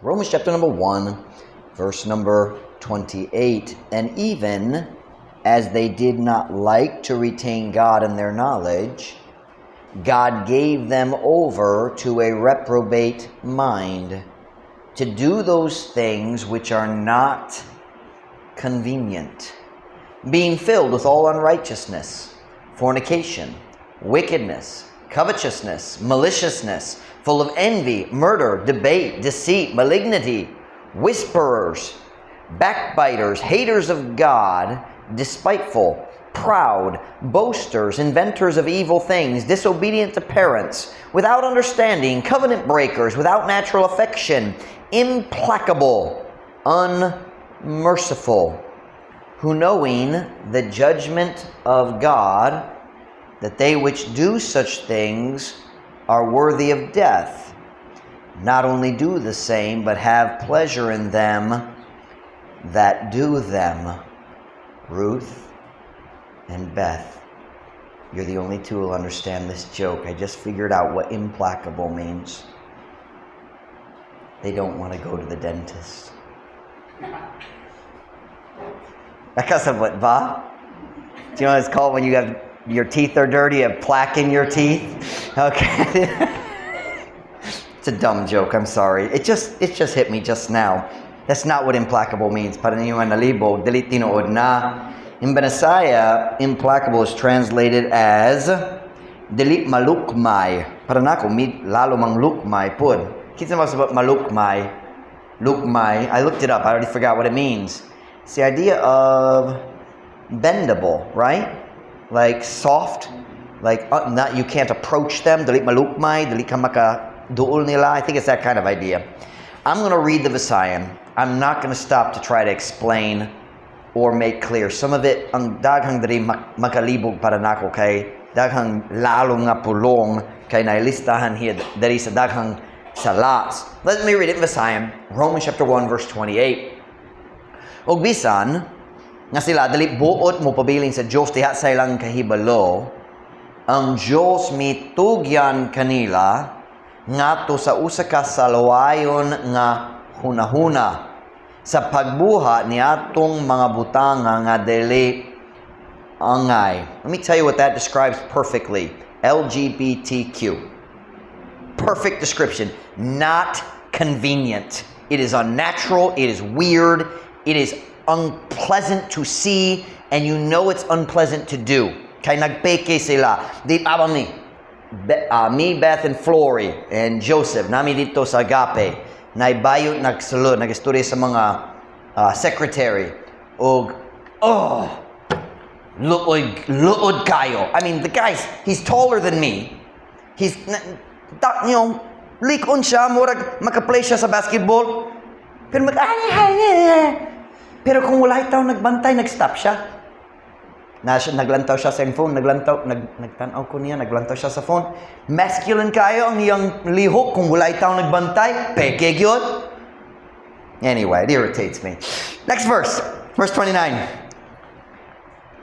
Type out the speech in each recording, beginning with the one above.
Romans chapter number 1, verse number 28. "And even as they did not like to retain God in their knowledge, God gave them over to a reprobate mind to do those things which are not convenient, being filled with all unrighteousness, fornication, wickedness, covetousness, maliciousness, full of envy, murder, debate, deceit, malignity, whisperers, backbiters, haters of God, despiteful, proud, boasters, inventors of evil things, disobedient to parents, without understanding, covenant breakers, without natural affection, implacable, unmerciful, who knowing the judgment of God, that they which do such things are worthy of death, not only do the same, but have pleasure in them that do them." Ruth and Beth, you're the only two who'll understand this joke. I just figured out what "implacable" means. They don't want to go to the dentist. Nakasabot ba? Do you know what it's called when you have your teeth are dirty, you have plaque in your teeth? Okay. It's a dumb joke, I'm sorry. It just hit me just now. That's not what "implacable" means. Para ninyo nalibog, dili tinuod na. In Binisaya, "implacable" is translated as "dili malukmay." Para nako, mi, lalo mang lukmay pud. Kinsa man sa malukmay? Lukmay. I looked it up. I already forgot what it means. It's the idea of bendable, right? Like soft, like not, you can't approach them. Dili malukmay, dili ka maka duol nila. I think it's that kind of idea. I'm going to read the Visayan. I'm not going to stop to try to explain or make clear. Some of it, ang daghang diri makalibog para nako kay daghang lalo nga pulong kay nailistahan here diri sa daghang salas. Let me read it in Visayan. Romans chapter 1 verse 28. "Ug bisan nga sila dili buot mo pabilin sa Dios diha sa ilang kahibalo, ang Dios mitugyan kanila ngadto sa usa ka salawayon nga hunahuna sa pagbuhat niadtong mga butanga nga dili angay." Let me tell you what that describes perfectly. LGBTQ. Perfect description. Not convenient. It is unnatural. It is weird. It is unpleasant to see. And you know it's unpleasant to do. Kay nagpeke sila. Di pa ni? Me, Beth, and Flory, and Joseph, naa mi didto sa Agape, naibayot nagsulod, nagistorya sa mga secretary, og, oh, luod, luod kayo. I mean, the guy's, he's taller than me. He's, likon siya, murag, makaplay siya sa basketball. Pero mag, pero kung wala tao nagbantay, nag-stop siya. Na siya, naglantaw siya sa phone, naglantaw, nagtanaw ko niya, naglantaw siya sa phone. Masculine kayo ang iyang lihok kung wala tao nagbantay, peke gyud. Anyway, it irritates me. Next verse, verse 29.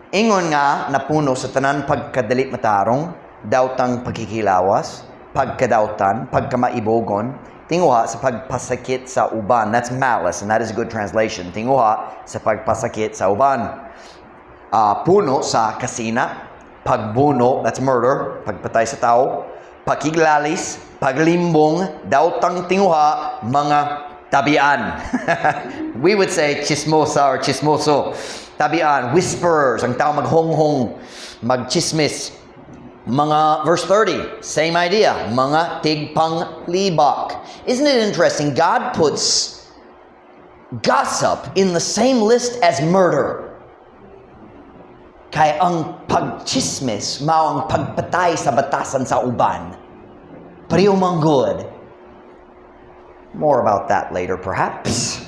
"Ingon nga napuno sa tanan pagkadali matarong, daotang pagkikilawas, pagkadautan, pagkamaibogon, tinguha sa pagpasakit sa uban." That's malice, and that is a good translation. Tinguha sa pagpasakit sa uban. Puno sa kasina, pagbuno, that's murder, pagpatay sa tao, pakiglalis, paglimbong, daotang tinguha, mga tabian. We would say chismosa or chismoso. Tabian, whisperers, ang tao maghonghong, magchismis. Mga, verse 30, same idea, mga tigpanglibak. Isn't it interesting? God puts gossip in the same list as murder. Kay ang pagchismis mao ang pagpatay sa batasan sa uban. Pareho man good. More about that later, perhaps.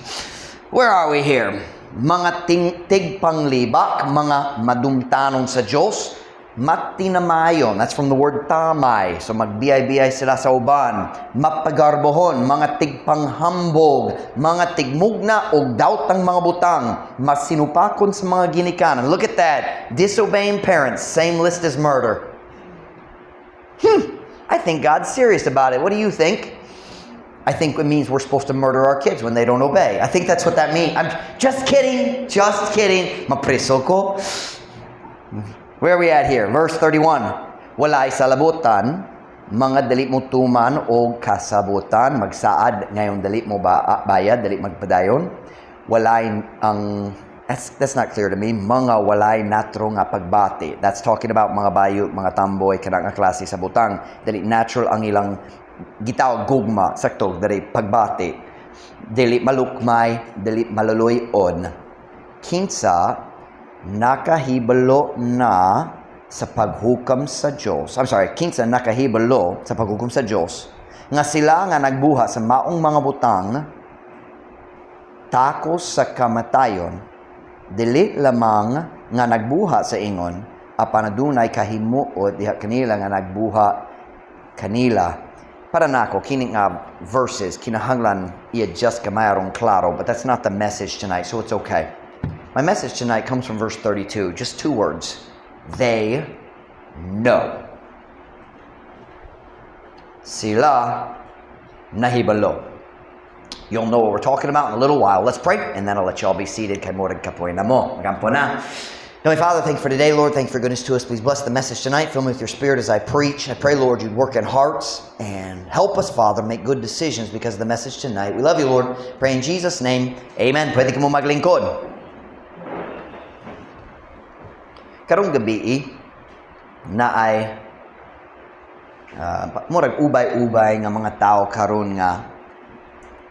Where are we here? Mga tigpanglibak, mga madumtanon sa Diyos, matinamayon. That's from the word "tamay." So magbiyay-biyay sila sa uban. Mapagarbohon, mga tigpanghambog, mga tigmugna og daotang mga butang, masinupakon sa mga ginikanan. Look at that. Disobeying parents, same list as murder. I think God's serious about it. What do you think? I think it means we're supposed to murder our kids when they don't obey. I think that's what that means. I'm just kidding. Just kidding. Mapriso ko. Where are we at here? Verse 31. Walay salabutan, mga dili mo tuman og kasabutan, magsaad ngayon dili mo ba, bayad, dili magpadayon. Walay ang that's not clear to me. Mga walay natural nga pagbati. That's talking about mga bayot, mga tamboy, kanang nga klase sa butang. Dili natural ang ilang gitawag gugma, sakto, dili pagbati. Dili malukmay, dili maluluy-on. Kinsa nakahibalo na sa paghukam sa Dios. I'm sorry, kinsa nakahibalo sa paghukom sa Dios nga sila nga nagbuhat sa maong mga butang takos sa kamatayon, dili lamang nga nagbuhat sa ingon, apan adunay kahimuot diha kanila nga nagbuhat kanila. Para nako kini nga verses kinahanglan i-adjust gamay aron klaro, but that's not the message tonight, so it's okay. My message tonight comes from verse 32, just two words: "They know." Sila nahibalo. You'll know what we're talking about in a little while. Let's pray, and then I'll let you all be seated. Kay murag kapoy na mo. Magampo na. Heavenly Father, thank you for today, Lord. Thank you for goodness to us. Please bless the message tonight. Fill me with your Spirit as I preach. I pray, Lord, you'd work in hearts and help us, Father, make good decisions because of the message tonight. We love you, Lord. Pray in Jesus' name. Amen. Pwede kamo maglingkod. Karong gabi, naay murag ubay-ubay nga mga tao karon nga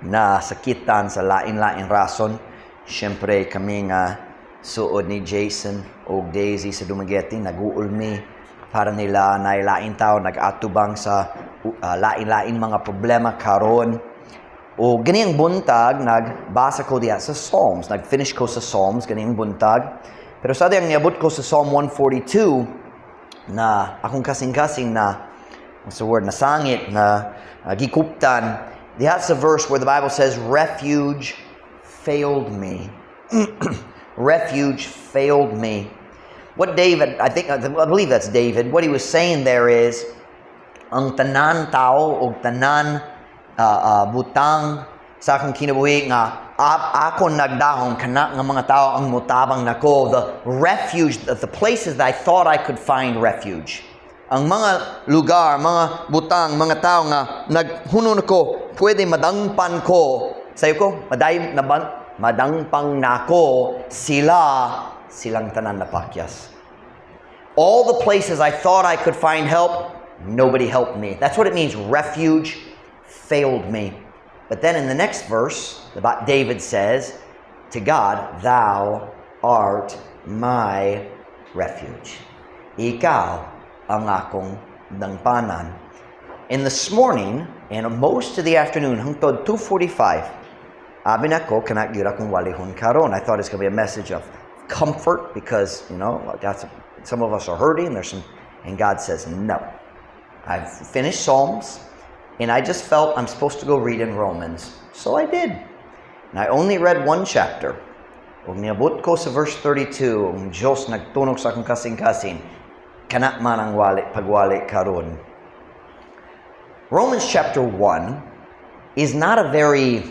na sakitan sa lain-lain rason. Siyempre kami nga suod ni Jason o Daisy sa Dumaguete, nag-uol mi para nila. Na lain tao nag-atubang sa lain-lain mga problema karon. O ganiyang buntag, nagbasa ko diha sa Psalms. Nag-finish ko sa Psalms ganiyang buntag. Pero sa diyang niabot ko sa Psalm 142 na akong kasing-kasing na, what's the word, nasangit na gikuptan diha sa verse where the Bible says, "Refuge failed me. Refuge failed me." What David, I think, I believe that's David, what he was saying there is, ang tanan tao o tanan butang sa akong kinabuhi nga ako nagdahom kana nga mga tao ang mutabang nako, the refuge, the places that I thought I could find refuge, ang mga lugar, mga butang, mga tao nga naghunon ko pwede madangpan ko, sayo ko maday naban madangpang nako sila, silang tanan napakyas. All the places I thought I could find help, nobody helped me. That's what it means, "Refuge failed me." But then in the next verse, David says to God, "Thou art my refuge." Ikaw ang akong dangpanan. And this morning, and most of the afternoon, hangtod 2:45, abi nako, kana gyud akong walihon karon. I thought it's going to be a message of comfort because some of us are hurting. And God says, "No." I've finished Psalms, and I just felt I'm supposed to go read in Romans. So I did. And I only read one chapter. Ug niabot ko sa verse 32, ang Diyos nagtunog sa akong kasing-kasing, kana man ang wali, pagwali karon. Romans chapter 1 is not a very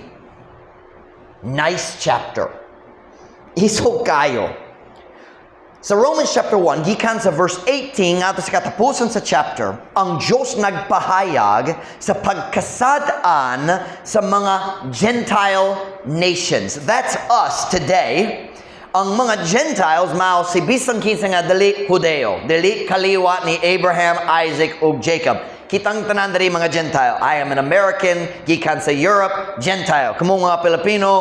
nice chapter. Isog kayo. Sa Romans chapter 1, gikan sa verse 18 ngadto sa katapusan sa chapter, ang Diyos nagpahayag sa pagkasad-an sa mga Gentile nations. That's us today. Ang mga Gentiles mao si bisan kinsa nga dili Hudeo, dili kaliwat ni Abraham, Isaac ug Jacob. Kitang tanan diri mga Gentile. I am an American, gikan sa Europe, Gentile. Kamo mga Pilipino,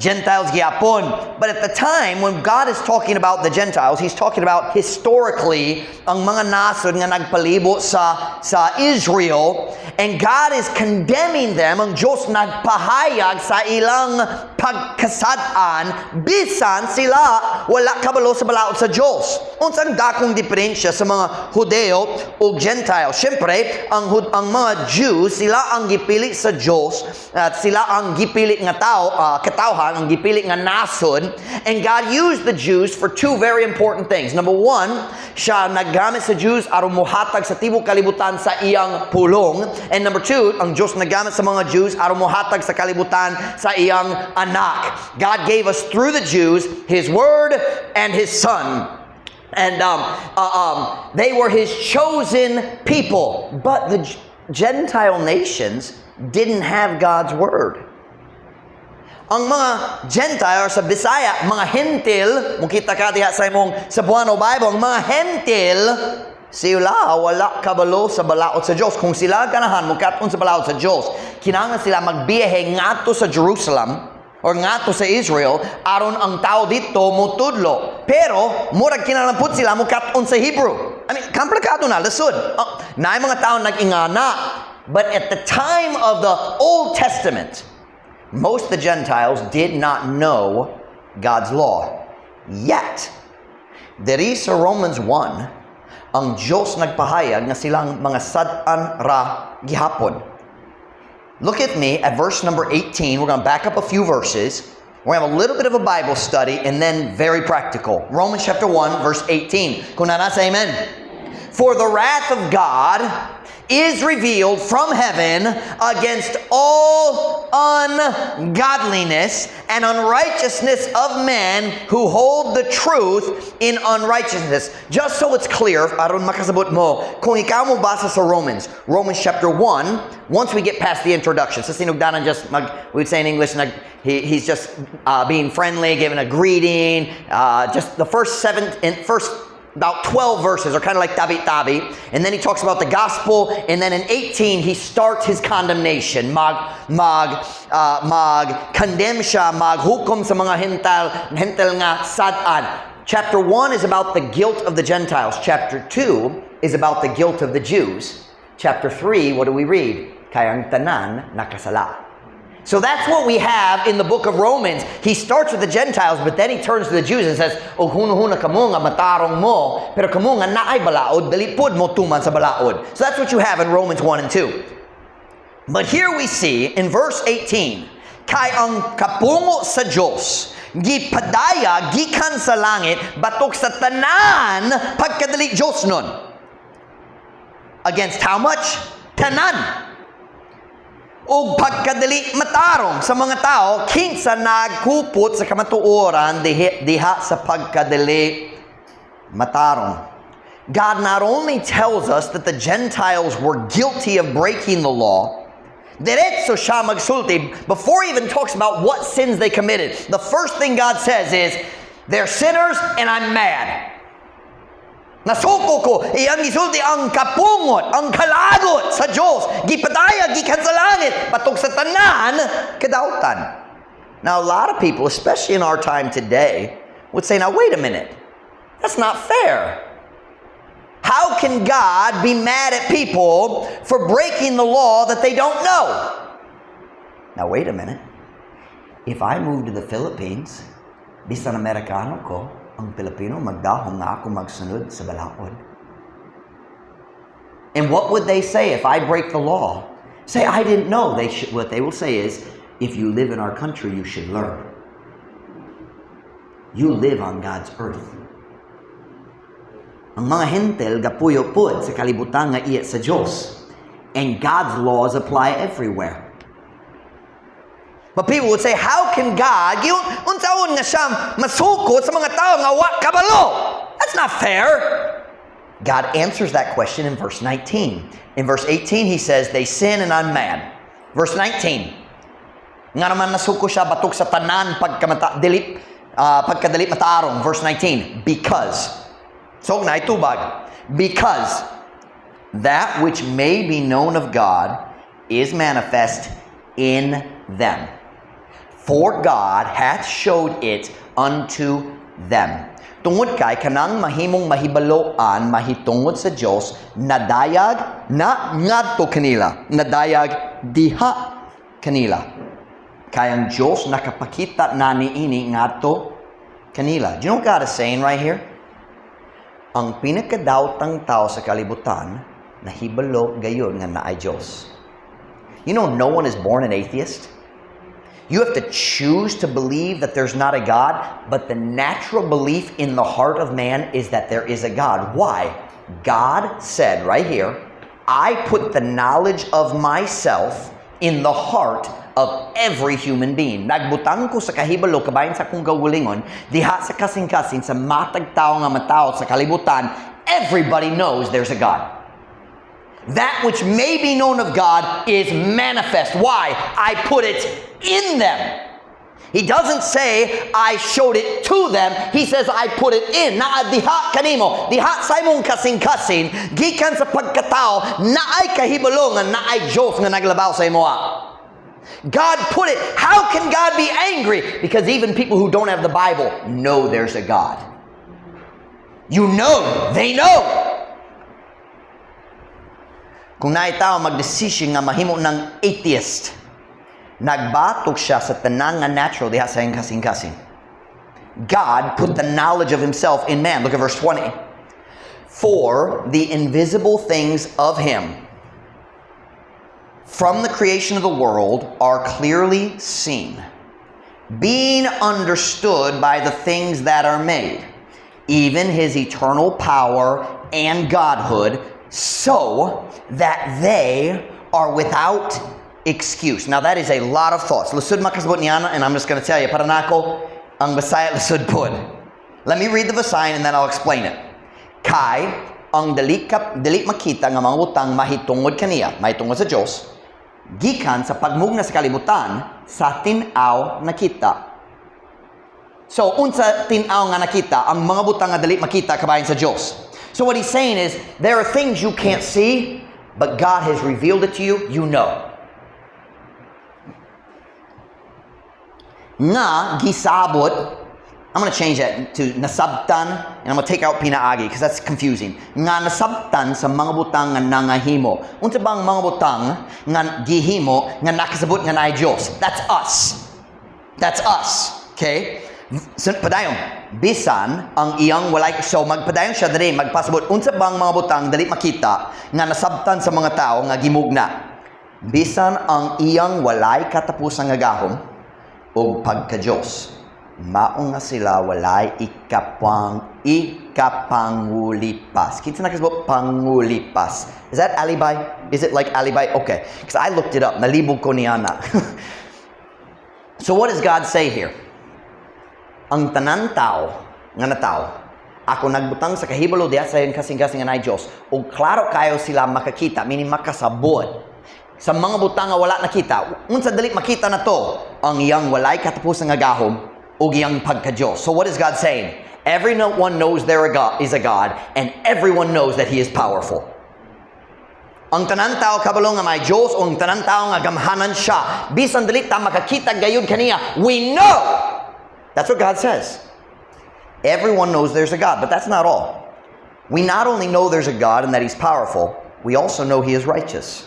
Gentiles gyapon. But at the time when God is talking about the Gentiles, He's talking about historically ang mga nasod nga nagpalibo sa Israel, and God is condemning them. Ang Diyos nagpahayag sa ilang pagkasad-an bisan sila wala kabalo sa balaod sa Dios. Unsang dakong diferensya sa mga Hudeo ug Gentile? Syempre, ang mga Jews, sila ang gipili sa Dios at sila ang gipili nga tao, katawhan, ang gipili nga nasod. And God used the Jews for two very important things. Number one, siya naggamit sa Jews aron mohatag sa tibok kalibutan sa iyang pulong. And number two, ang Diyos naggamit sa mga Jews aron mohatag sa kalibutan sa iyang anak. God gave us through the Jews His Word and His Son. And they were His chosen people. But the Gentile nations didn't have God's Word. Ang mga Gentile, or sa Bisaya, mga Hentil, mukita ka diha sa imong Cebuano Bible, ang mga Hentil, sila wala kabalo sa balaod sa Dios. Kung sila ganahan mukat-on sa balaod sa Dios, kinahanglan sila magbiyahe ngadto sa Jerusalem or ngadto sa Israel aron ang tao didto motudlo. Pero murag kinahanglan pud sila mukat-on sa Hebrew. I mean, komplikado na, lisod. Naay mga tao nag-ingana. But at the time of the Old Testament, most of the Gentiles did not know God's law. Yet, diri sa Romans 1, ang Diyos nagpahayag nga silang mga sad-an ra gihapon. Look at me at verse number 18. We're going to back up a few verses. We're going to have a little bit of a Bible study and then very practical. Romans chapter 1, verse 18. Kung naa na, say amen. For the wrath of God is revealed from heaven against all ungodliness and unrighteousness of men who hold the truth in unrighteousness. Just so it's clear, aron makasabot mo, kung ikaw mo basa sa Romans, Romans chapter 1, once we get past the introduction, sa sinugdanan just, we would say in English, he's just being friendly, giving a greeting, just the first seven, in first about 12 verses are kind of like tabi-tabi. And then he talks about the gospel. And then in 18, he starts his condemnation. Mag condemn siya, maghukom sa mga hentil nga sad-an. Chapter 1 is about the guilt of the Gentiles. Chapter 2 is about the guilt of the Jews. Chapter 3, what do we read? Kay ang tanan nakasala. So that's what we have in the book of Romans. He starts with the Gentiles, but then he turns to the Jews and says, "O huna-huna kamo nga matarong mo, pero kamo nga naay balaod, dili pod mo tuman sa balaod." So that's what you have in Romans 1 and 2. But here we see in verse 18, kay ang kapungo sa Diyos, gipadayag gikan sa langit, batok sa tanan pagkadili Diyosnon. Against how much? Tanan og pagkadili matarong sa mga tao kinsa nagkupot sa kamatuoran diha sa pagkadili matarong. God not only tells us that the Gentiles were guilty of breaking the law, diretso siya magsulti before he even talks about what sins they committed. The first thing God says is, "They're sinners and I'm mad. Nasuko ko, iyang gisulti ang kapungot, ang kalagot sa Diyos, gipadayag gikan sa langit, batok sa tanan, kadautan." Now, a lot of people, especially in our time today, would say, "Now wait a minute, that's not fair. How can God be mad at people for breaking the law that they don't know?" Now, wait a minute. If I move to the Philippines, bisan Amerikano ko, ang Pilipino magdahom nga ako magsunod sa balaod. And what would they say if I break the law? Say, "I didn't know." What they will say is, "If you live in our country, you should learn. You live on God's earth." Ang mga Hentil gapuyo pud sa kalibutan nga iya sa Diyos. And God's laws apply everywhere. But people would say, "How can God, yung, unsaon nga siya masuko sa mga tao nga wa kabalo? That's not fair." God answers that question in verse 19. In verse 18, he says, "They sin and I'm mad." Verse 19, nga naman nasuko siya batok sa tanan pagkamata, dili, pagkadali matarong. Verse 19, because. So, naitubag. Because that which may be known of God is manifest in them. For God hath showed it unto them. Tungod kay kanang mahimong mahibaloan mahitungod sa Dios nadayag na ngadto kanila, nadayag diha kanila. Kay ang Diyos nakapakita na niini ngadto kanila. Do you know what God is saying right here? Ang pinakadaotang tao sa kalibutan, nahibalo gayud nga naay Diyos. No one is born an atheist. You have to choose to believe that there's not a God, but the natural belief in the heart of man is that there is a God. Why? God said right here, "I put the knowledge of myself in the heart of every human being." Nagbutang ko sa kahibalo kabahin sa akong kaugalingon, diha sa kasing-kasing sa matag tao nga matawo sa kalibutan, everybody knows there's a God. That which may be known of God is manifest. Why? I put it in them. He doesn't say, "I showed it to them." He says, "I put it in." Naa diha kanimo, diha sa imong kasing-kasing, gikan sa pagkatao, naay kahibalo nga naay Diyos nga naglabaw sa imoha. God put it. How can God be angry? Because even people who don't have the Bible know there's a God. You know, they know. Kung naay tao magdesisyon nga mahimo ng atheist, nagbatok siya sa tanan nga natural diha sa iyang kasing-kasing. God put the knowledge of himself in man. Look at verse 20. For the invisible things of him from the creation of the world are clearly seen, being understood by the things that are made, even his eternal power and Godhood, so that they are without excuse. Now that is a lot of thoughts. Lisod makasabot niana, and I'm just going to tell you, para nako, ang Bisaya lisod pod. Let me read the Visayan and then I'll explain it. Kay, ang dali, ka, dali makita nga mga butang mahitungod kaniya, mahitungod sa Diyos, gikan sa pagmugna sa kalibutan, sa tin-aw nakita. So, unsa tin-aw nga nakita, ang mga butang nga dali makita kabahin sa Diyos. So what he's saying is, there are things you can't see, but God has revealed it to you, you know. Nga gisabot, I'm going to change that to nasabtan, and I'm going to take out pinaagi because that's confusing. Nga nasabtan sa mga butang nga nangahimo. Unsa bang mga butang nga gihimo nga nakasabot nga naay Dios? That's us. That's us. Okay? So, padayon. Bisan ang iyang walay, so magpadayon siya diri magpasabot unsa bang mga butang dali makita nga nasabtan sa mga tao nga gimugna. Bisan ang iyang walay katapusan nga gahom ug pagka-Dios, mao nga sila walay ikapangulipas. Kinsa nakasabot pangulipas? Is that alibi? Is it like alibi? Okay. Because I looked it up. Nalibog ko niana. So what does God say here? Ang tanan tao nga natawo, ako nagbutang sa kahibalo diha sa iyang kasing-kasing nga naay Dios, ug klaro kayo sila makakita, meaning makasabot sa mga butang nga wala nakita. Unsa dali makita na to? Ang iyang walay katapusan nga gahom ug iyang pagka-Dios. So what is God saying? Everyone knows there a God, is a God, and everyone knows that He is powerful. Ang tanan tao kabalo nga may Dios o ang tanan tao nga gamhanan siya. Bisan dili ta makakita gayud kaniya, we know. That's what God says. Everyone knows there's a God, but that's not all. We not only know there's a God and that He's powerful, we also know He is righteous.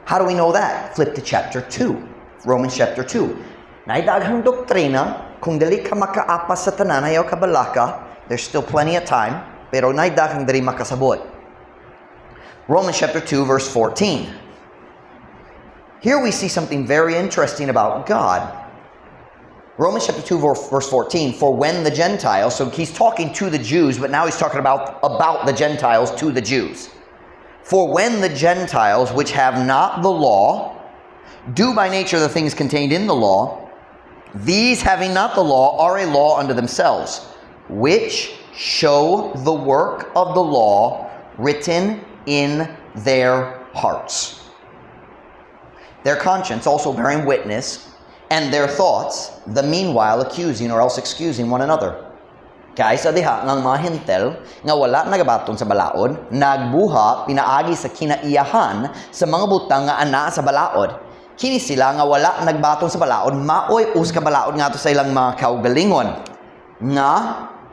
How do we know that? Flip to chapter 2. Romans chapter 2. Naay daghang doktrina, kung dili ka makaapas sa tanan, ayaw ka balaka, there's still plenty of time, pero naay daghang dili makasabot. Romans chapter 2, verse 14. Here we see something very interesting about God. Romans chapter 2, verse 14, for when the Gentiles, so he's talking to the Jews, but now he's talking about the Gentiles to the Jews. For when the Gentiles, which have not the law, do by nature the things contained in the law, these having not the law are a law unto themselves, which show the work of the law written in their hearts. Their conscience also bearing witness, and their thoughts, the meanwhile accusing or else excusing one another. Kay sa diha nga ang mga Hentil nga wala nagabaton sa balaod, nagbuha pinaagi sa kinaiyahan sa mga butang nga anaa sa balaod. Kini sila nga wala nagbaton sa balaod, maoy usa ka balaod ngadto sa ilang mga kaugalingon nga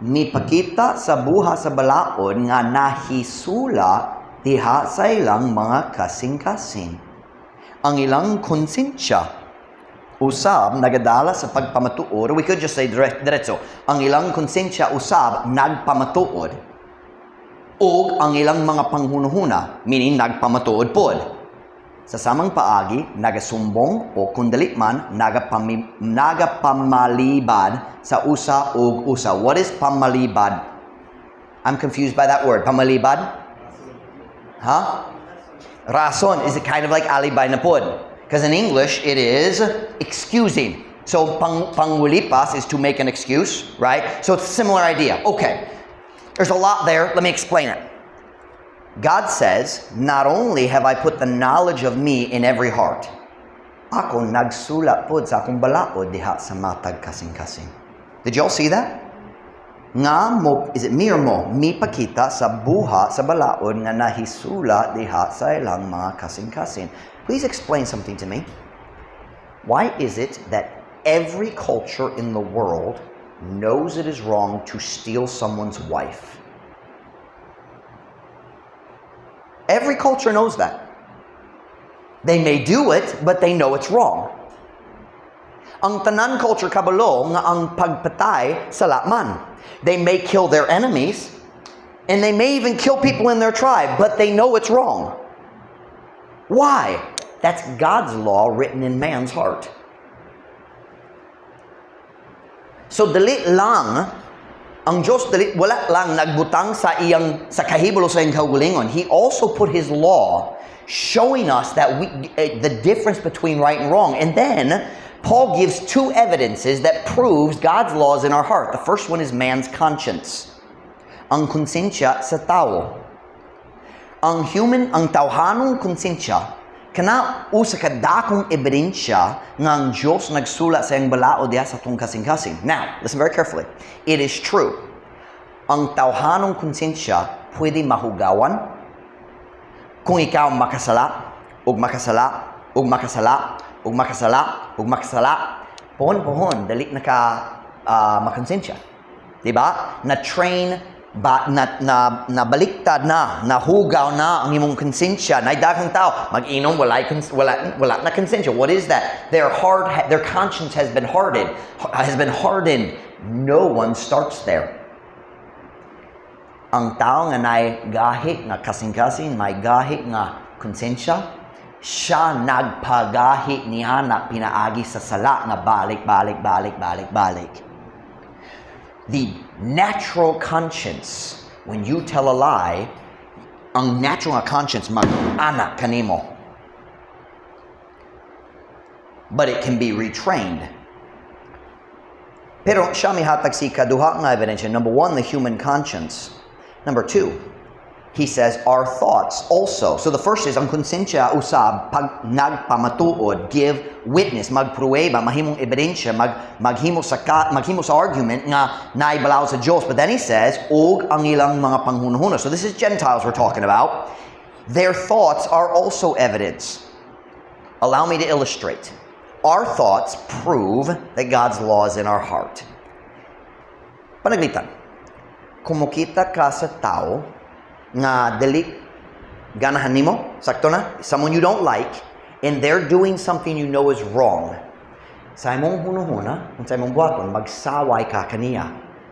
mipakita sa buhat sa balaod nga nahisula diha sa ilang mga kasing-kasing. Ang ilang konsensya Usab nagadala sa pagpamatuod. We could just say diretso, ang ilang konsensya usab nagpamatuod ug ang ilang mga panghunuhuna, meaning nagpamatuod pod. Sa samang paagi, nagasumbong o kung dili man, nagapamalibad sa usa ug usa. What is pamalibad? I'm confused by that word. Pamalibad? Huh? Rason. Is it kind of like alibay na pod? Because in English, it is excusing. So pangwilipas is to make an excuse, right? So it's a similar idea. Okay. There's a lot there. Let me explain it. God says, "Not only have I put the knowledge of me in every heart, ako nagsulat pod sa akong balaod diha sa matag kasing-kasing." Did you all see that? Nga mo, is it me or mo? Mipakita sa buhat sa balaod nga nahisulat diha sa ilang mga kasing-kasing. Please explain something to me. Why is it that every culture in the world knows it is wrong to steal someone's wife? Every culture knows that. They may do it, but they know it's wrong. Ang tanan culture kabalo nga ang pagpatay sala man. They may kill their enemies, and they may even kill people in their tribe, but they know it's wrong. Why? That's God's law written in man's heart. So dili lang ang Diyos, dili wala lang nagbutang sa iyang sa kahibalo sa iyang kaugalingon. He also put his law showing us that the difference between right and wrong. And then Paul gives two evidences that proves God's laws in our heart. The first one is man's conscience. Ang konsensya sa tao. Ang human, ang tawhanong konsensya, kana usa ka dakong ebidensya nga ang Diyos nagsulat sa iyang balaod diha sa atong kasing-kasing. Now, listen very carefully. It is true. Ang tawhanong konsensya pwede mahugawan kung ikaw makasala, ug makasala, ug makasala, ug makasala, ug makasala, pohon-pohon, dali na ka makonsensya. Diba? Na-train ba na baliktad na, nahugaw na ang imong konsensya. Nay daghang tao mag-inom, wala na konsensya. What is that? Their conscience has been hardened. No one starts there. Ang tao nga nay gahi nga kasing-kasing, may gahi nga konsensya, siya nagpagahi niya na pinaagi sa sala nga balik, balik, balik, balik, balik. The natural conscience, when you tell a lie, ang natural nga conscience mag-ana kanimo. But it can be retrained. Pero siya mihatag si kaduha nga ebidensya. Number one, the human conscience. Number two, he says, our thoughts also. So the first is, ang konsensya usab pag nagpamatuod, give witness, magpruweba, mahimong ebidensya, maghimo sa argument nga naay balaod sa Diyos. But then he says, og ang ilang mga panghunuhuna. So this is Gentiles we're talking about. Their thoughts are also evidence. Allow me to illustrate. Our thoughts prove that God's law is in our heart. Panaglitan, kung mokita ka sa tao nga dili ganahan nimo, sakto na, someone you don't like, and they're doing something you know is wrong, sa imong hunuhuna, unsa imong buhaton, magsaway ka kaniya.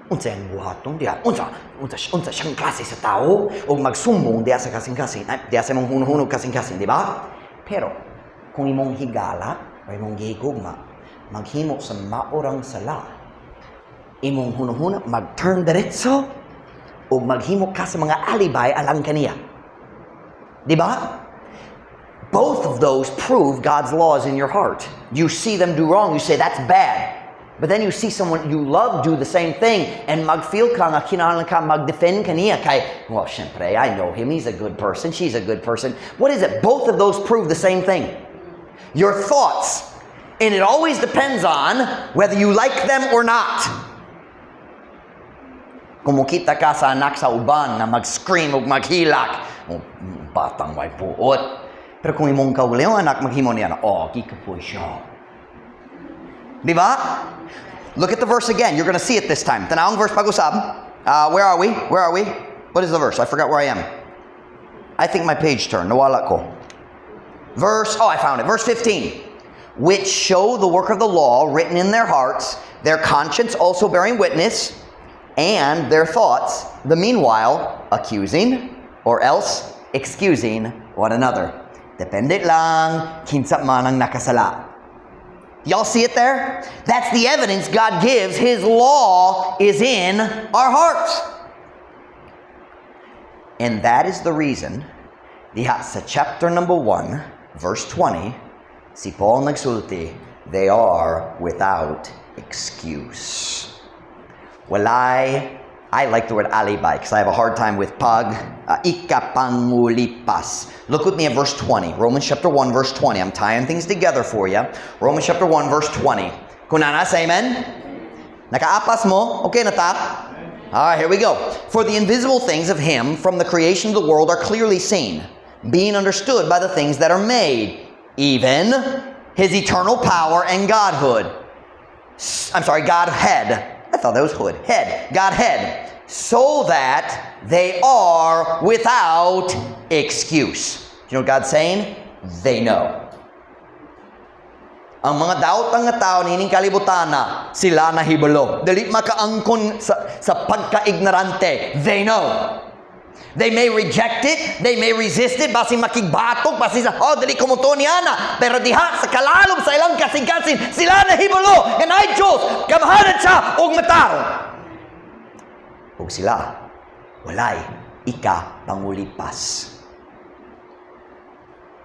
Unsa imong buhaton diha? Unsa siyang klase sa tao? O magsumbong diha sa kasing-kasing, ay, diha sa imong hunuhunog kasing-kasing, di ba? Pero kung imong higala o imong gihigugma, maghimo sa maorang sala, imong hunuhuna mag-turn diretso o maghimo ka sa mga alibay alang kaniya. Di ba? Both of those prove God's laws in your heart. You see them do wrong, you say, "That's bad." But then you see someone you love do the same thing and mag-feel ka nga kinahanglan ka mag-defend kaniya kay, well, syempre, I know him, he's a good person, she's a good person. What is it? Both of those prove the same thing. Your thoughts. And it always depends on whether you like them or not. Kung mokita ka sa anak sa uban na mag-scream o maghilak, oh, batang way buot. Pero kung imong kaugalingong anak maghimo niya na, oh, gikapoy siya. Di ba? Look at the verse again. You're gonna see it this time. Tanawang verse pag-usab. Where are we? Where are we? What is the verse? I forgot where I am. I think my page turned. Nawala ko. Verse, oh, I found it. Verse 15. Which show the work of the law written in their hearts, their conscience also bearing witness, and their thoughts, the meanwhile, accusing or else excusing one another. Depende lang kinsa man ang nakasala. Y'all see it there? That's the evidence God gives. His law is in our hearts. And that is the reason, diha sa chapter number 1, verse 20, si Paul nagsulti, they are without excuse. Walay, I like the word "alibi" because I have a hard time with pag ikapangulipas. Look with me at verse 20. Romans chapter 1, verse 20. I'm tying things together for you. Romans chapter 1, verse 20. Kung naa na, say amen. Nakaapas mo? Okay na ta? All right, here we go. "For the invisible things of him from the creation of the world are clearly seen, being understood by the things that are made, even his eternal power and Godhood." I'm sorry, Godhead. I thought that was hood. Head. Godhead. "So that they are without excuse." Do you know what God's saying? They know. Ang mga daotang nga tao niining kalibutana, sila nahibalo. Dili makaangkon sa pagka-ignorante. They know. They may reject it, they may resist it, basin makigbatok, basin sa, "Oh, dili ko motuo niana." Pero diha, sa kalalom sa ilang kasing-kasing, sila nahibalo, nga naay Diyos, gamhanan siya, ug matarong. Ug sila, walay ikapangulipas.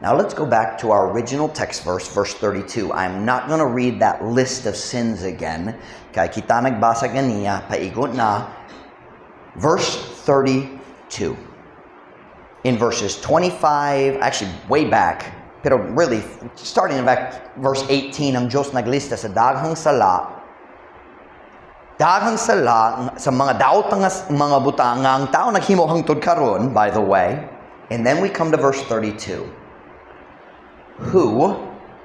Now let's go back to our original text verse, verse 32. I'm not going to read that list of sins again. Kay kita nagbasa ganiya, paigo na. Verse 32. In verses 25, actually way back, pero really, starting in back verse 18, ang Diyos naglista sa daghang sala, daghang sala sa mga daotang nga mga butang nga ang tao naghimo hangtod karon, by the way. And then we come to verse 32. "Who,"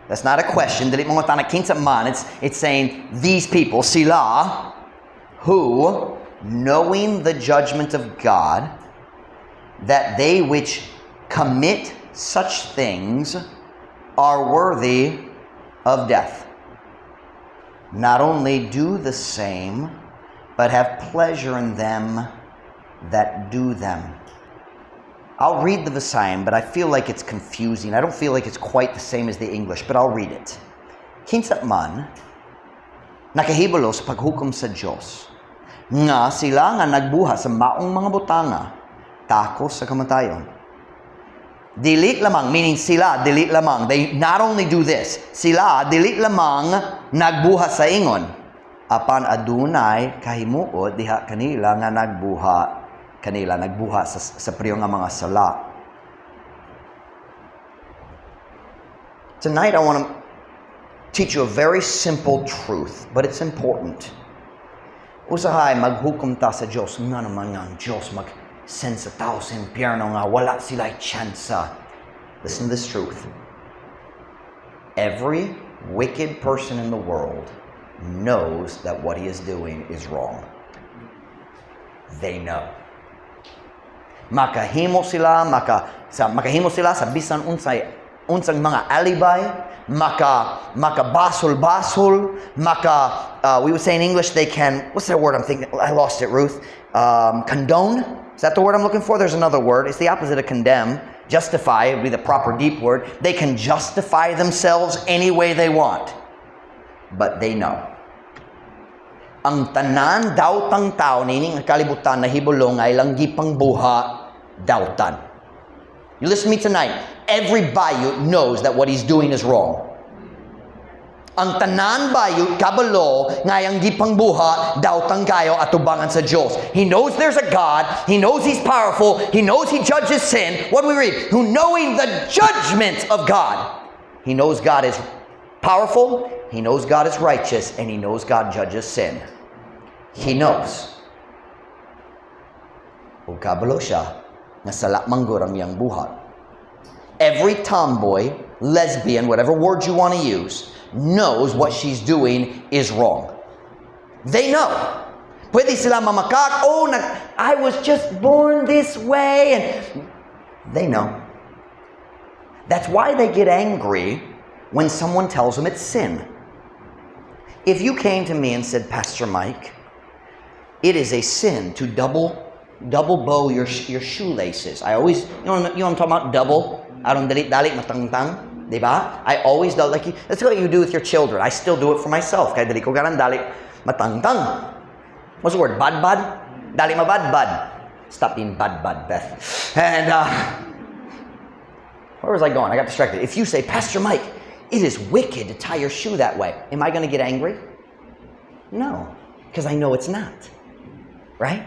that's not a question, dili mo mangutana kinsa man, it's saying these people, sila, "who, knowing the judgment of God, that they which commit such things are worthy of death, not only do the same, but have pleasure in them that do them." I'll read the Visayan, but I feel like it's confusing. I don't feel like it's quite the same as the English, but I'll read it. Kinsa man nakahibalo sa paghukom sa Dios nga sila nga nagbuhat sa maong mga butanga takos sa kamatayon. Dili lamang, meaning sila, dili lamang. They not only do this, sila, dili lamang nagbuhat sa ingon. Apan adunay kahimuot diha kanila nga nagbuhat kanila, nagbuhat sa pareho nga mga sala. Tonight I want to teach you a very simple truth, but it's important. Usahay maghukom ta sa Diyos, nga naman nga ang Diyos mag-send sa tao sa impyerno nga wala sila tsansa. Listen to this truth. Every wicked person in the world knows that what he is doing is wrong. They know. Makahimo sila, makahimo sila sa bisan unsay unsang mga alibi, maka basol-basol, maka we would say in English they can, what's that word I'm thinking? I lost it, Ruth. Condone? Is that the word I'm looking for? There's another word. It's the opposite of condemn. Justify would be the proper deep word. They can justify themselves any way they want. But they know. Ang tanan daotang tao niining kalibutan nahibalo nga ilang gipangbuhat dautan. You listen to me tonight. Every bayot knows that what he's doing is wrong. Ang tanan bayot kabalo nga iyang gipangbuhat dautan kayo atubangan sa Diyos. He knows there's a God. He knows He's powerful. He knows He judges sin. What do we read? "Who, knowing the judgment of God." He knows God is powerful. He knows God is righteous. And he knows God judges sin. He knows. Ug kabalo siya nga sala man gud ang iyang buhat. Every tomboy, lesbian, whatever word you want to use, knows what she's doing is wrong. They know. Pwede sila mamakak, "Oh, I was just born this way." And they know. That's why they get angry When someone tells them it's sin. If you came to me and said, "Pastor Mike, it is a sin to double bow your shoelaces." I always, you know what I'm talking about? Double. Aron dali dali matangtang. Di ba? I always do like you, that's what you do with your children. I still do it for myself. Kaya dali ko ganan dali matangtang. What's the word? Bad bad? Dali mabad bad. Stop being bad bad, Beth. And where was I going? I got distracted. If you say, "Pastor Mike, it is wicked to tie your shoe that way," am I going to get angry? No, because I know it's not. Right?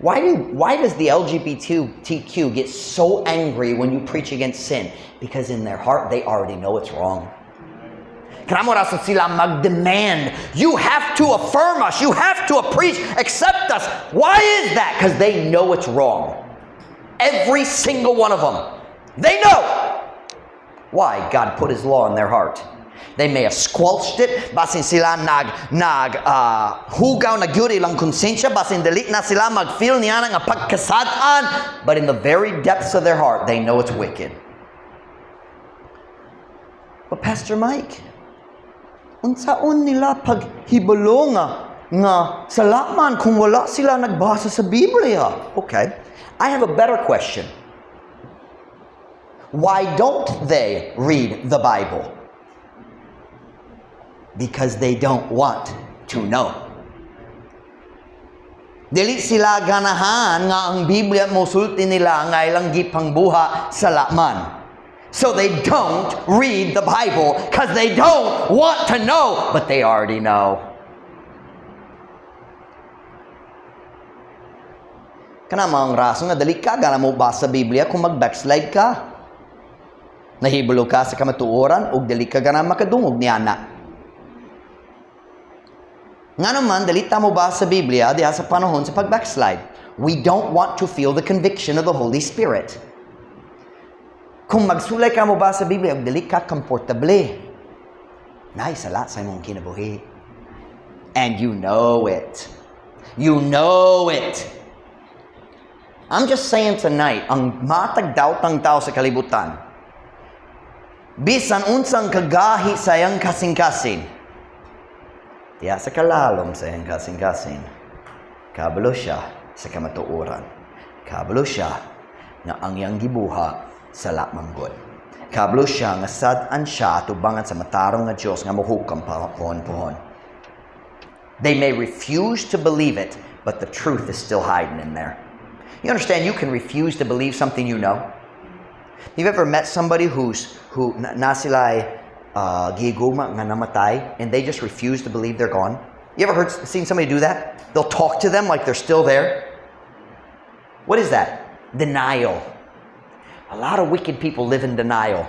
Why does the LGBTQ get so angry when you preach against sin? Because in their heart, they already know it's wrong. Kanang rason sila mag-demand. "You have to affirm us. You have to preach, accept us." Why is that? Because they know it's wrong. Every single one of them. They know. Why? God put His law in their heart. They may have squelched it, basin sila nag hugaw na gyud ilang konsensya, basin dili na sila mag-feel niya nga pagkasad-an, but in the very depths of their heart, they know it's wicked. "But Pastor Mike, unsaon nila paghibalo nga sala man kung wala sila nagbasa sa Biblia?" Okay. I have a better question. Why don't they read the Bible? Because they don't want to know. Dili sila ganahan nga ang Biblia mosulti nila nga ilang gipangbuhat sala man. So they don't read the Bible because they don't want to know, but they already know. Kana mga rason nga dali ka gana mo basa sa Biblia kung mag-backslide ka. Nahibalo ka sa kamatuoran ug dali ka gana makadungog niana. Nga naman, dali ta mo basa sa Biblia diha sa panahon sa pag-backslide. We don't want to feel the conviction of the Holy Spirit. Kung magsulay ka mo basa sa Biblia, ug dili ka komportable, naay sala sa imong kinabuhi. And you know it. You know it. I'm just saying tonight, ang matag dawtang tao sa kalibutan, bisan unsang kagahi sa iyang kasing-kasing, diya sa kalalom sa iyang kasing-kasing, kabalo siya sa kamatuoran. Kabalo siya nga ang iyang gibuhat sala man gud. Kabalo siya nga sad-an siya tubangan sa matarong nga Dios nga mohukom pa pohon-pohon. They may refuse to believe it, but the truth is still hiding in there. You understand you can refuse to believe something you know? You've ever met somebody who na sila'y gigugma nga namatay and they just refuse to believe they're gone? You ever seen somebody do that? They'll talk to them like they're still there. What is that? Denial. A lot of wicked people live in denial.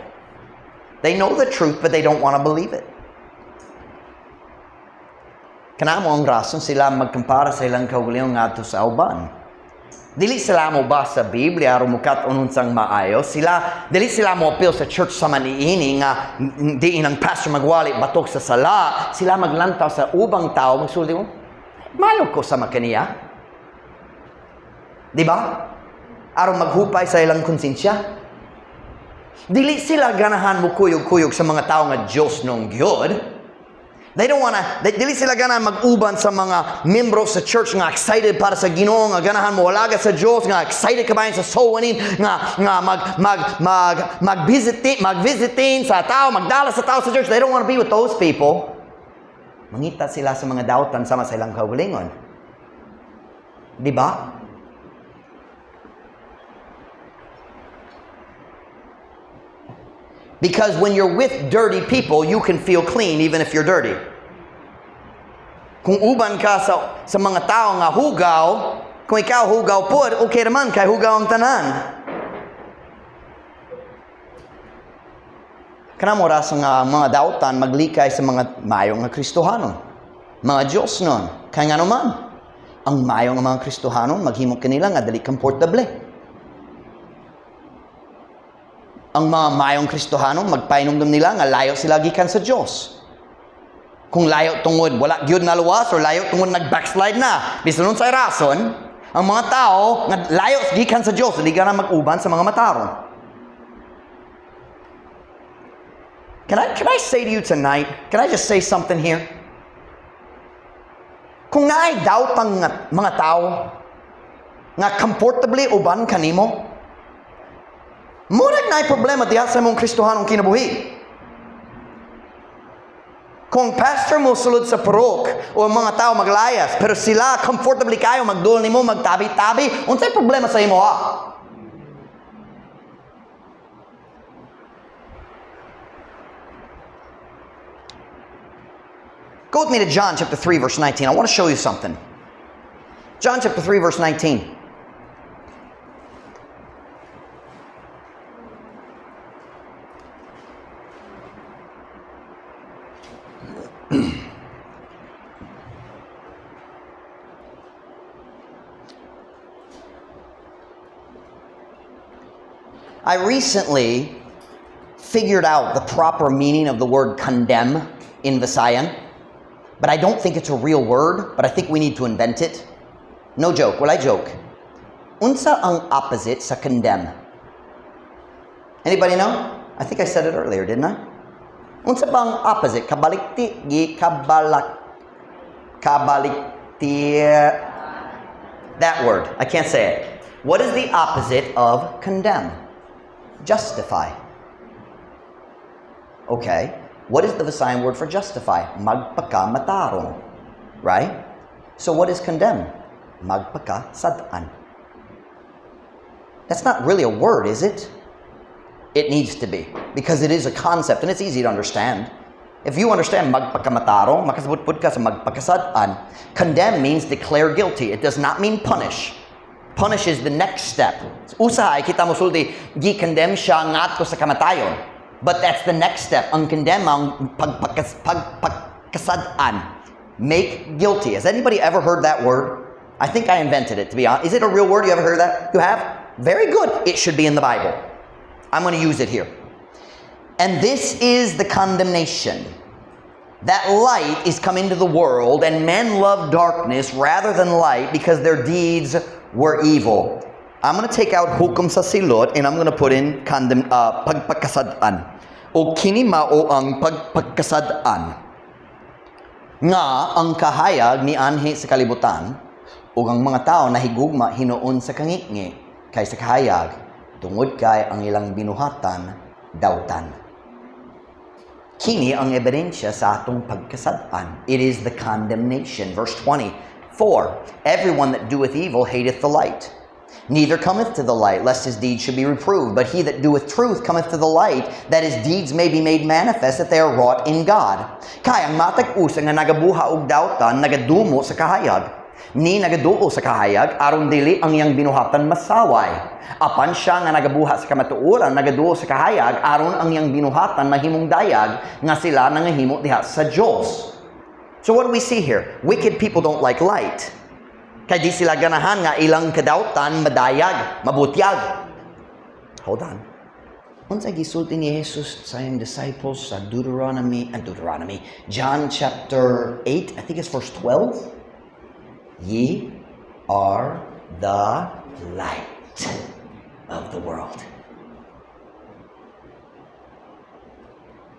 They know the truth, but they don't want to believe it. Kana mo ang rason sila magkumpara sa ilang kaugalingon ngadto sa uban. Dili sila mo basa sa Biblia aron mukat-on unsang maayo. Sila dili sila mo apil sa church sa maniini nga diin ang pastor magwali batok sa sala. Sila maglantaw sa ubang tao, magsulti mo, "Mayo ko sama kaniya." Di ba? Aron maghupay sa ilang konsensya. Dili sila ganahan mo kuyog-kuyog sa mga tao nga Diyos nung gyud. They don't wanna, dili sila ganahan mag-uban sa mga membro sa church nga excited para sa Ginoo, nga ganahan mo alagad sa Diyos, nga excited kabahin sa soul winning, nga mag mag mag mag-visiting sa tao, magdala sa tao sa church. They don't wanna be with those people. Mangita sila sa mga dautan sama sa ilang kaugalingon. Di ba? Because when you're with dirty people, you can feel clean even if you're dirty. Kung uban ka sa mga tao nga hugaw, kung ikaw hugaw pod, okay naman, kay hugaw ang tanan. Kana mo rason nga mga dautan maglikay sa mga mayo nga Kristohanon. Mga Diyos nun. Kaya nga naman, ang mayo nga mga Kristohanon, maghimo kanila nga dali komportable. Ang mga mayong Kristohanon, magpainumdum nila nga layo sila gikan sa Diyos. Kung layo tungod wala gyud naluwas or layo tungod nag-backslide na, bisan unsay rason, ang mga tao nga layo gikan sa Diyos, dili na mag-uban sa mga matarong. Can I say to you tonight, can I just say something here? Kung naay doubt ang mga tao nga comfortably uban kanimo, murag naay problema diha sa imong Kristohanong kinabuhi. Kung pastor mo sulod sa purok o ang mga tao maglayas, pero sila comfortably kayo magduol nimo, magtabi-tabi, unsay problema sa imo ha? Go with me to John chapter 3 verse 19. I want to show you something. John chapter 3 verse 19. I recently figured out the proper meaning of the word "condemn" in Visayan, but I don't think it's a real word, but I think we need to invent it. No joke. Well, I joke. Unsa ang opposite sa condemn? Anybody know? I think I said it earlier, didn't I? Unsa ba ang opposite? Kabalikti, gi kabalak kabalikti, that word. I can't say it. What is the opposite of condemn? Justify. Okay. What is the Visayan word for justify? Magpakamatarong. Right? So what is condemn? Magpakasad-an. That's not really a word, is it? It needs to be, because it is a concept and it's easy to understand. If you understand magpakamatarong, makasabot ka sa magpakasad-an. Condemn means declare guilty. It does not mean punish. Punish is the next step. Usahay kita mosulti, gi-condemn siya ngadto sa kamatayon. But that's the next step. Ang condemn ang pagpakasad-an. Make guilty. Has anybody ever heard that word? I think I invented it, to be honest. Is it a real word? You ever heard that? You have? Very good. It should be in the Bible. I'm going to use it here. And this is the condemnation, that light is come into the world, and men love darkness rather than light because their deeds were evil. I'm going to take out hukom sa silot and I'm going to put in condemn, pagpakasad-an. O kini mao ang pagpakasad-an nga ang kahayag nianhi sa kalibutan ug ang mga tao nahigugma hinuon sa kangitngit kaysa kahayag tungod kay ang ilang binuhatan dautan. Kini ang ebidensya sa atong pagkasad-an. It is the condemnation. Verse 20. For everyone that doeth evil hateth the light, neither cometh to the light, lest his deeds should be reproved. But he that doeth truth cometh to the light, that his deeds may be made manifest, that they are wrought in God. Kay ang matag usa nga nagabuhat og dautan nagadumo sa kahayag, ni nagaduol sa kahayag aron dili ang iyang binuhatan masaway. Apan siya nga nagabuhat sa kamatuoran nagaduol sa kahayag aron ang iyang binuhatan mahimong dayag nga sila nangahimo diha sa Dios. So what do we see here? Wicked people don't like light. Kay di sila ganahan nga ilang kadautan madayag, mabutyag. Hold on. Unsa gisulti ni Jesus sa iyang disciples sa Deuteronomy and Deuteronomy, John chapter 8, I think it's verse 12. "Ye are the light of the world."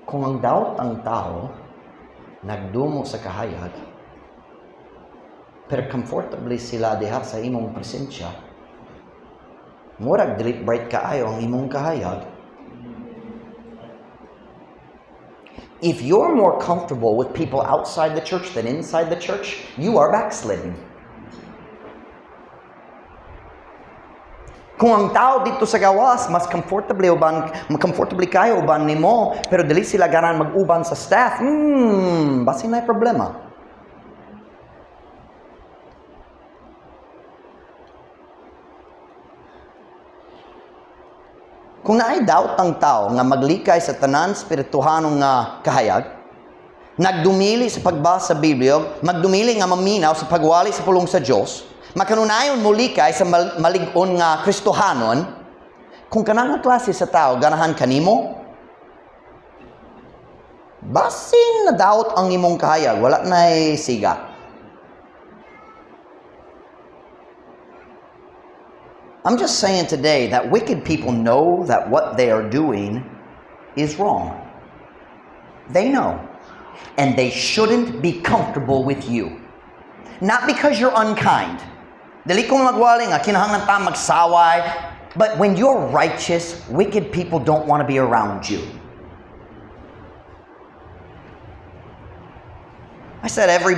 Kung ang daot ang tao nagdumo sa kahayag, pero comfortably sila diha sa imong presensya, murag dili bright kaayo ang imong kahayag. If you're more comfortable with people outside the church than inside the church, you are backslidden. Kung ang tao didto sa gawas mas comfortably kayo uban nimo, pero dili sila ganahan mag-uban sa staff, basin naay problema. Kung naay doubt ang tao nga maglikay sa tanan spirituhanong nga kahayag, nagdumili sa pagbasa sa Biblia, magdumili nga maminaw sa pagwali sa pulong sa Dios, makanunayon molikay sa malig-on nga Kristohanon, kung kanang nga klase sa tao ganahan kanimo, basin na doubt ang imong kahayag, wala na'y siga. I'm just saying today that wicked people know that what they are doing is wrong. They know. And they shouldn't be comfortable with you. Not because you're unkind. Dili ko magwali nga kinahanglan ta magsaway. But when you're righteous, wicked people don't want to be around you. I said every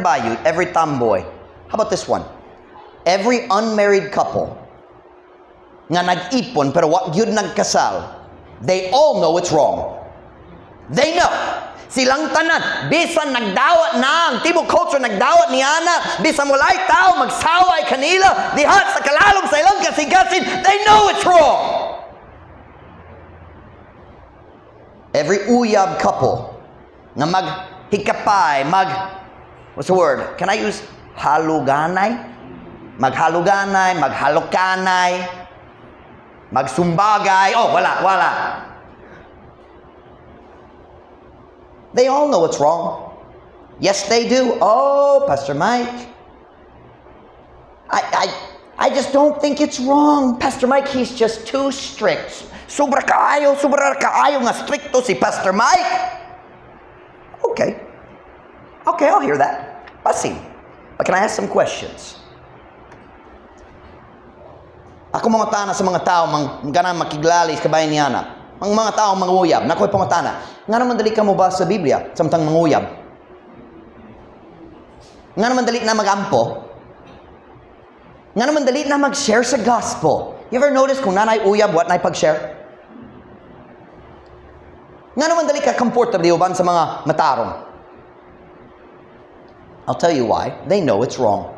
bayut, every tomboy. How about this one? Every unmarried couple nga nag-ipon pero wa gyud nagkasal, they all know it's wrong. They know. Silang tanan, bisan nagdawat na ang tibuok culture nagdawat niana, bisan walay tao magsaway kanila, diha sa kalalom sa ilang kasing-kasing, they know it's wrong. Every uyab couple nga maghikapay, what's the word? Can I use haluganay? Maghaluganay, maghalokanay, magsumbagay. Oh, wala, wala. They all know it's wrong. Yes, they do. Oh, Pastor Mike, I just don't think it's wrong. Pastor Mike, he's just too strict. Sobra kaayo nga stricto si Pastor Mike. Okay. Okay, I'll hear that. Basin. But can I ask some questions? Ako mangutana sa mga tao, mang ganang makiglalis kabahin niana. Ang mga tao manguyab, nakoy pangutana. Nga naman dali ka mo ba sa Biblia samtang manguyab? Nga naman dali na magampo? Nga naman dali na mag-share sa gospel? You ever notice kung nanay uyab, what nay pag-share? Nga naman dali ka comfortably uban sa mga matarong? I'll tell you why. They know it's wrong.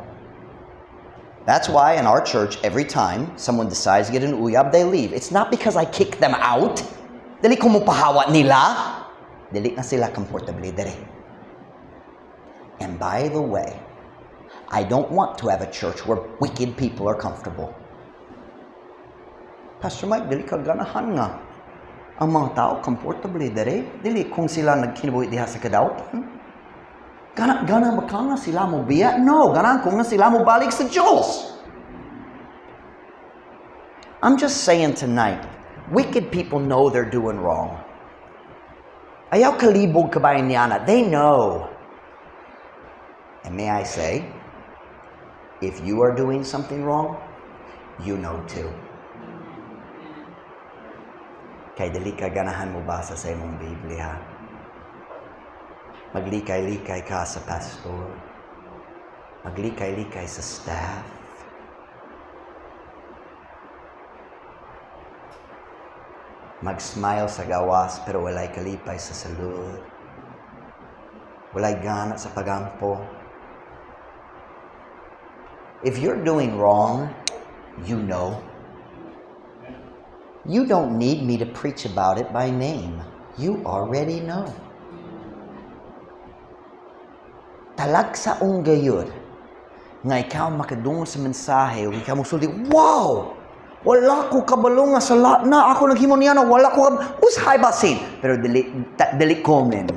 That's why in our church, every time someone decides to get an uyab, they leave. It's not because I kick them out. Dili ko mopahawa nila. Dili na sila comfortably diri. And by the way, I don't want to have a church where wicked people are comfortable. Pastor Mike, dili ka ganahan nga ang mga tao comfortably diri. Dili kung sila nagkinabuhi diha sa kadautan. Gana ba ka nga sila mo biya? No, gana ko nga sila mo balik sa Diyos. I'm just saying tonight, wicked people know they're doing wrong. Ayaw kalibog kabayan niana. They know. And may I say, if you are doing something wrong, you know too. Kay dili ka ganahan mo basa sa imong Biblia. Maglikay-likay ka sa pastor. Maglikay-likay sa staff. Mag-smile sa gawas pero walay kalipay sa salud. Walay gana sa pagampo. If you're doing wrong, you know. You don't need me to preach about it by name. You already know. Talagsaong gayud nga ikaw makadungog sa mensahe o ikaw mosulti, wow! Wala ko kabalo nga sala na ako naghimo niya na wala ko usahay basin pero dili ta, dili common.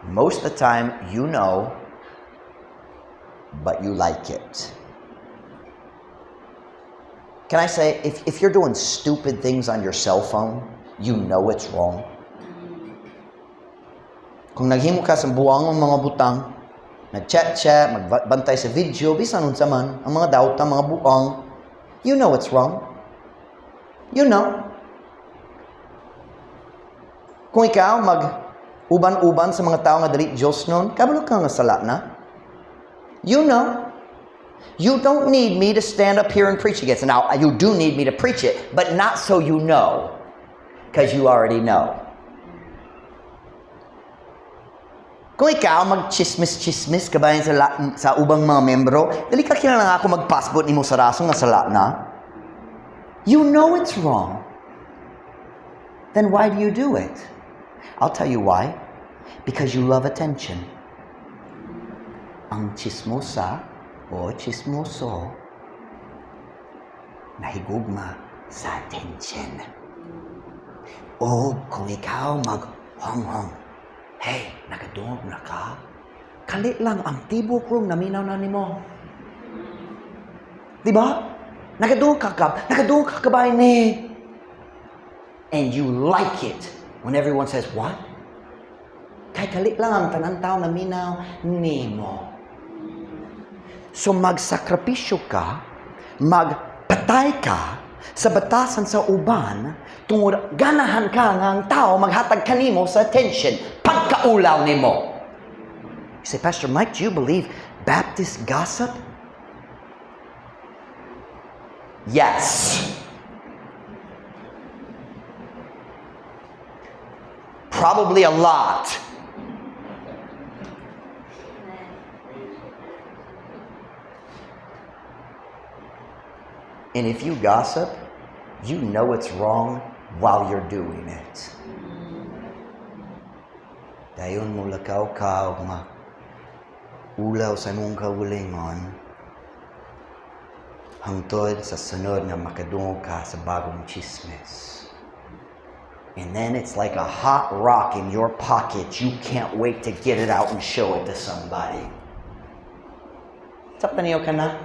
Most of the time you know, but you like it. Can I say, if you're doing stupid things on your cell phone, you know it's wrong. Kung naghimo ka sa buwang mga butang, nag-chat-chat, magbantay sa video, bisan unsa man, ang mga dawta, mga buang, you know it's wrong. You know. Kung ikaw mag-uban-uban sa mga tao nga dali Diyos nun, kabalo ka nga sala na. You know. You don't need me to stand up here and preach against it. Now, you do need me to preach it, but not so you know, because you already know. Kung ikaw mag-chismis-chismis kabayan sa ubang mga membro, dili ka kinahanglan ako magpasbot nimo sa raso nga sala na. You know it's wrong. Then why do you do it? I'll tell you why. Because you love attention. Ang chismosa o chismoso nahigugma sa attention. O kung ikaw mag-honghong, hey, nakadungog na ka? Kalit lang ang tibok room, naminaw na nimo. Di ba? Nakadungog ka ka, nakadungog ka kabay ni. And you like it when everyone says, "What?" Kay kali lang ang tanan tao na minaw nimo. So magsakripisyo ka, magpatay ka sa batasan sa uban tungod ganahan ka nga ang tao maghatag kanimo sa attention pagkaulaw nimo. You say, "Pastor Mike, do you believe Baptist gossip?" Yes. Probably a lot. And if you gossip, you know it's wrong while you're doing it. Dayon mo lakaw ka og ma ulaw sa imong kaugalingon hangtod sa sunod nga makadungog ka sa bagong chismis. And then it's like a hot rock in your pocket. You can't wait to get it out and show it to somebody. Sabtan niyo ka na?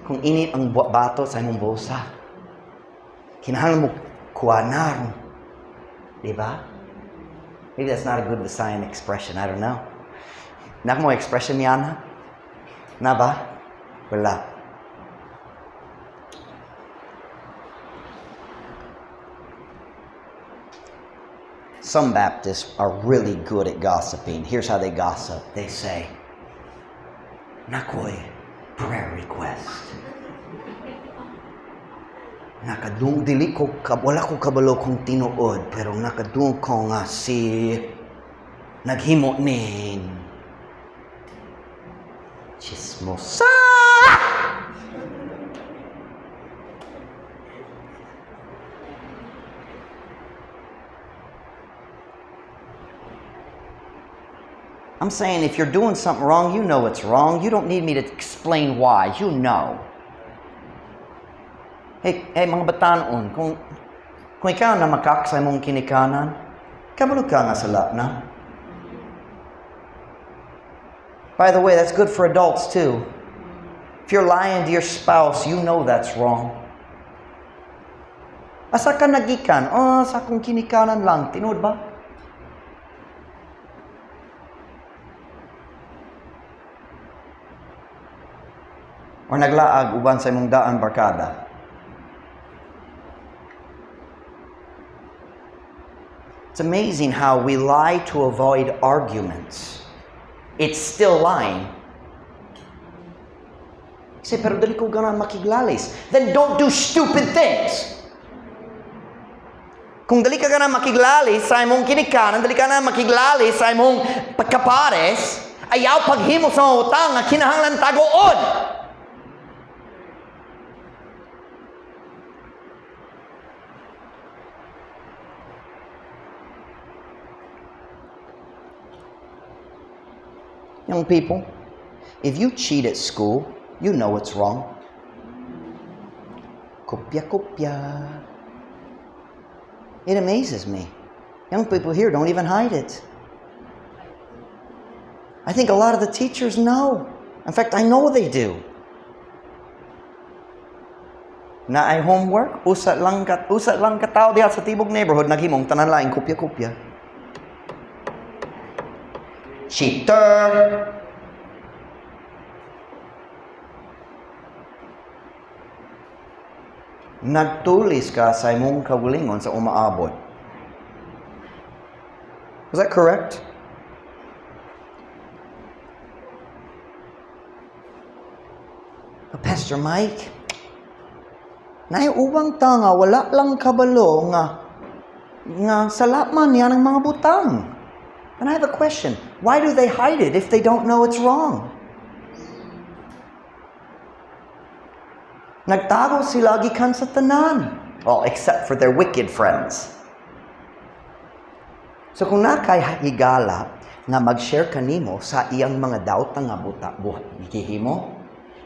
Kung init ang bato sa imong bulsa, kinahanglan mo kuha na ron. Di ba? Maybe that's not a good Visayan expression. I don't know. Naa moy expression niya na? Na ba? Wala. Some Baptists are really good at gossiping. Here's how they gossip. They say, "Naa koy prayer request. Nakadung dili ko wala ko kabalo kung tinuod, pero nakadungog ko nga si naghimo nin." Chismosa! I'm saying if you're doing something wrong, you know it's wrong. You don't need me to explain why. You know. Hey, hey mga batanon, kung ikaw namakak sa imong kinikanan, kabalo ka nga sala na. By the way, that's good for adults too. If you're lying to your spouse, you know that's wrong. Asa ka nagikan? Oh, sa akong kinikanan lang. Tinuod ba? Or naglaag uban sa imong daan barkada? It's amazing how we lie to avoid arguments. It's still lying. Say, "Pero dili ko ganahan makiglalis." Then don't do stupid things. Kung dili ka ganahan makiglalis sa imong kinikanan, dili ka ganahan makiglalis sa imong pagkapares, ayaw paghimo sa mga butang nga kinahanglan tagoon. Young people, if you cheat at school, you know it's wrong. Kopya, kopya. It amazes me. Young people here don't even hide it. I think a lot of the teachers know. In fact, I know they do. Naay homework, usa lang ka tao diha sa tibok neighborhood naghimong, tanan laing kopya-kopya. Cheater! Nagtulis ka sa imong kaugalingon sa umaabot. Was that correct? But Pastor Mike, naay ubang tao nga wala lang kabalo nga sala man niya ng mga butang. And I have a question. Why do they hide it if they don't know it's wrong? Nagtago sila gikan sa tanan. Well, except for their wicked friends. So kung naa kay higala nga mag-share kanimo sa iyang mga daotang nga buta buhat gihimo,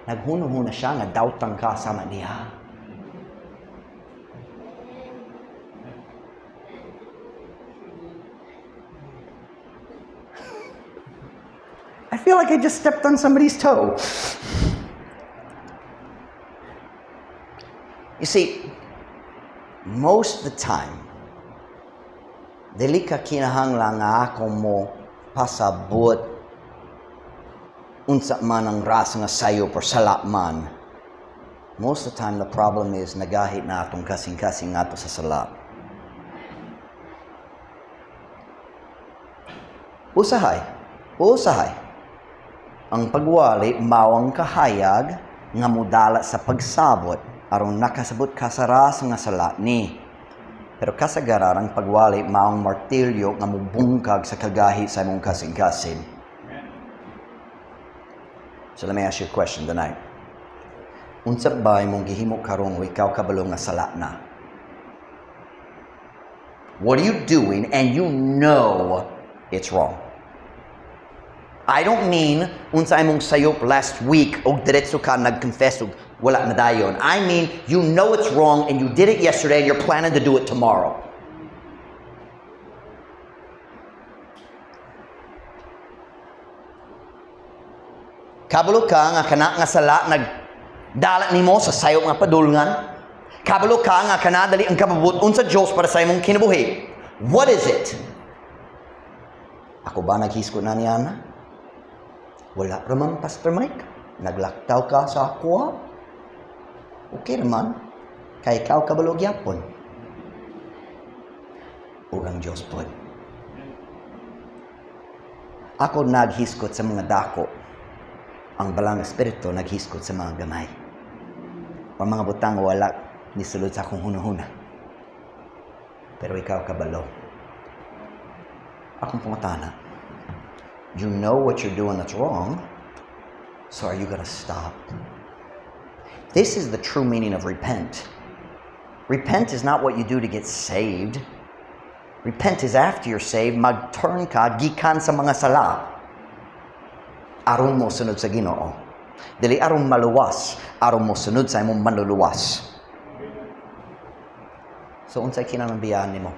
naghuno-huna siya nga daotang ka sama niya. I feel like I just stepped on somebody's toe. You see, most of the time, Dili ka kinahanglan nga ako mo pasabot unsa man ang rasa nga sayop or sala man. Most of the time, the problem is nagahi na atong kasing-kasing ato sa sala. Usahay, usahay. Ang pagwali mao ang kahayag nga mudala sa pagsabot aron nakasabot ka sa rasa nga sala ni. Pero kasagaran, ang pagwali maong martilyo nga mubungkag sa kagahi sa imong kasing-kasing. So let me ask you a question tonight. Unsa ba imong gihimo karon ikaw kabalo nga sala na? What are you doing and you know it's wrong? I don't mean unsa imong sayop last week og diretso ka nag-confess og wala na dayon. I mean you know it's wrong and you did it yesterday and you're planning to do it tomorrow. Kabalo ka nga kana nga sala nagdala nimo sa sayop nga padulngan. Kabalo ka nga kana dali ang kabubut-on sa Dios para sa imong kinabuhi. What is it? Ako ba naghiskot na niya na? Wala raman, Pastor Mike. Naglaktaw ka sa ako, ha? Okay raman. Kay ikaw kabalo gyapon. Ug ang Diyos pod. Ako naghiskot sa mga dako. Ang Balaang Espiritu naghiskot sa mga gamay. O mga butang wala nisulod sa akong hunahuna. Pero ikaw kabalo. Akong pangutana. You know what you're doing that's wrong, so are you going to stop? This is the true meaning of repent. Repent is not what you do to get saved. Repent is after you're saved, mag-turn ka gikan sa mga sala. Aron mo sunod sa Ginoo. Dili aron maluwas, aron mo sunod sa imong manluluwas. So unsay kinahanglan biyaan nimo?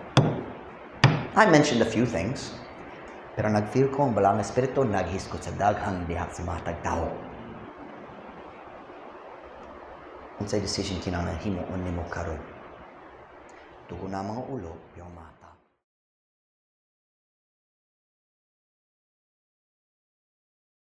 I mentioned a few things. Pero nag-feel ko ang Balaang Espiritu naghiskot sa daghang diha sa matag tao. Unsay decision kinahanglan himuon nimo karon? Tugo na mga ulo, pirma.